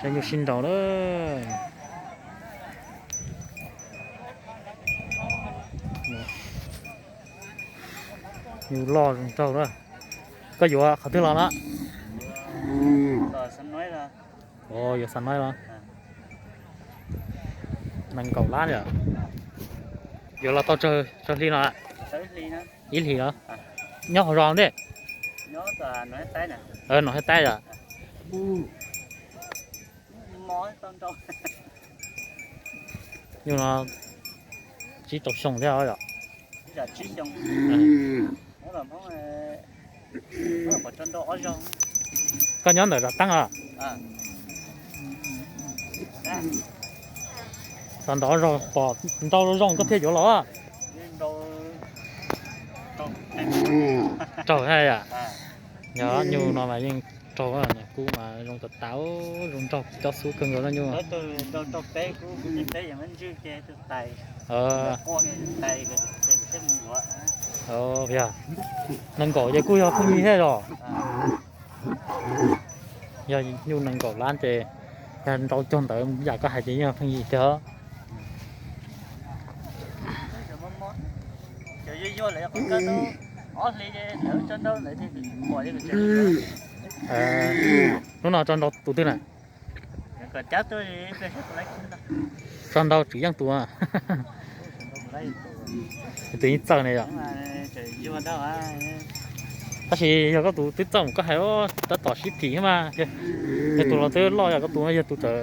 Saib nyuj sib nraus na. Nyuj loj zoo nraug na. Koj yuav qhov twg los na? Yuav xa nais los? Nees nkaum lab yom. Yuav los tau tsawg hli no? Ib hlis los? Nyob hauv zos ntej? Nom Hej Taib yom. Nyuj no tsib rau xyoo thiab yom. Koj nyob ntawm zos Teeb os? Tau nrov zog pom nrau zoo koj thiaj yuav los. Raug thiab yom. Yog nyuj no mas yeej raug, kub mas zoo tas tas, zoo nraug cob xub kawg nkaus na nyuj. Yog nees nkaum ces kuj yog pheej yig thiab yog. Yog nyuj nees nkaum lab ces yog nrau cog ntawd yam koj hais ces yeej pheej yig tiag. Hnub no tso nrau tus twg na? Tso nrau Tswv Yeej tus. Tus yeej txawj ne yom. Tab sis yog koj tus twb txawj mus koj hais tab tom sib phim mas. Yog tus los twb loj yog koj tus, yog tus tawm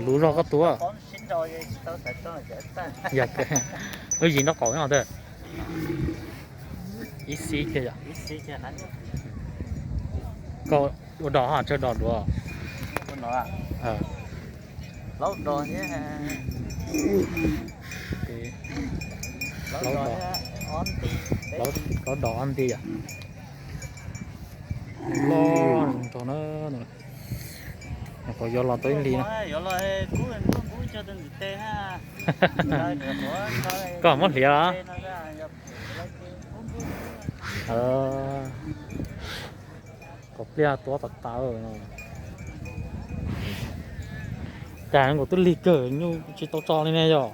luv zog koj tus. Yog lub yim nraub qaum no ntag. Ib xib kiag yom. Koj ua dos, tsawg dos duav? Plaub dos, plaub dos ob nti yom. Loj zoo nraug na. Nyuam qhuav yuav los tau ib hlis no. Koj muab hliav los? Kaum pliaj tuav tas tas no. Cas nkaus twb lig kawg nyuj tsis tau tso li ne yog.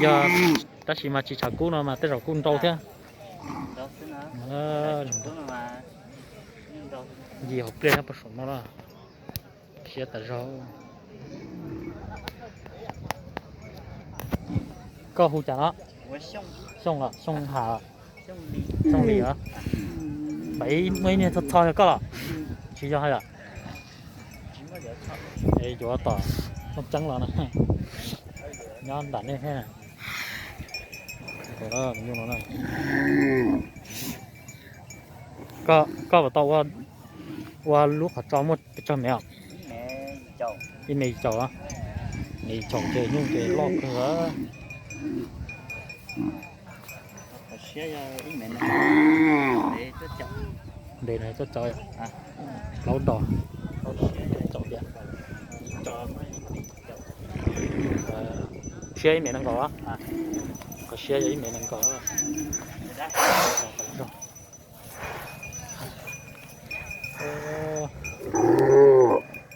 Yog, tab sis mas tsis tshav kub no mas tej zaum kuj nrau thiab. Yim hauv pliaj nyob puag saum no na. Siab tas zog. Koj hu cas no? Xyooj los Xyooj Ham? Xyooj Lis os. Pem muaj ib niag txho txho yog koj los? Tsis yog yom? Es yuav tom Tooj Ceeb los na. Nyob nram nej thiab. Koj puas tau ua lub qhov tso muaj pes tsawg mev os? Ib mev yim caum. Mev yim caum ces nyuj ces loj kawg. Ntev no cuaj caum, plaub dos, caum tias, siab ib mev nees nkaum, qhov siab yog ib mev nees nkaum.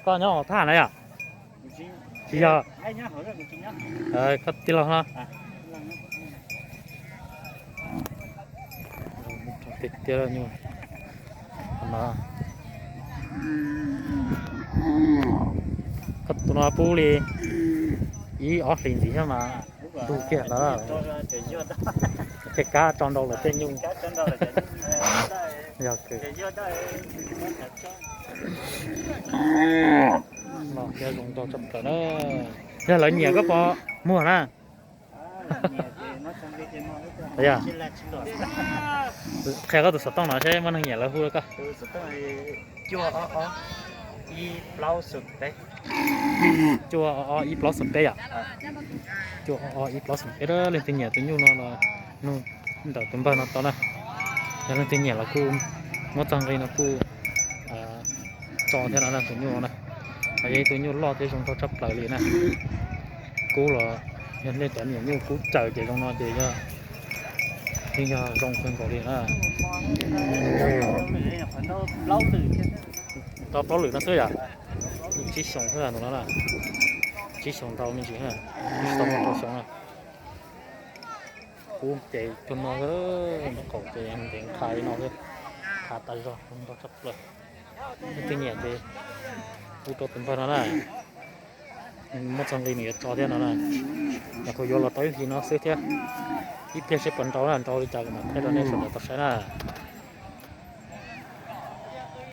Koj nyob hauv thaj na yom? Tsis yog. Koj tij laug no. Tiag tiag nyuj. Koj tus no pub li ib ob hlis ntxiv thiab mas ntug kiag lawm. Ces kab tso nrau lawv tej nyuj. Yog, no thiab zoo nraug tshaj plaws na. Yog lawv nyiam koj pov muag na. Qhia koj tus xov tooj no seb muaj neeg nyiam lawv hu koj. Cuaj ob ob ib plaub xoom peb yom. Cuaj ob ob ib plaub xoom peb, leej twg nyiam tus nyuj no los nug ntawm tus npawg no tau na. Yog leej twg nyiam los kuj muab txog nqi no kuj tso thiab no na tus nyuj no na. Yog ib tug nyuj loj thiab zoo nraug tshaj plaws li na. Kub los yog nej cov nyiam nyuj kub caws ces zoo no ces yog yeej yog zoo kawg nkaus li na. Tau plaub lwm no xwb yom. Tsib xyoos xwb tus no na. Tsib xyoos ntau me ntsis na. Tsis tau muaj rau xyoo na. Kub ces cuag no xwb, nraub qaum ces ntev qha li no xwb. Qha tas zog, zoo nraug tshaj plaws. Leej twg nyiam ces hu rau tus npawg no na. Muaj txoj nqi nws yuav tso thiab no na. Nyuam qhuav yuav los tau ib hlis no xwb thiab. Ib pliag seb puas nrau na, nrau li cas kuv mam thaij rau nej sawv daws tau saib na.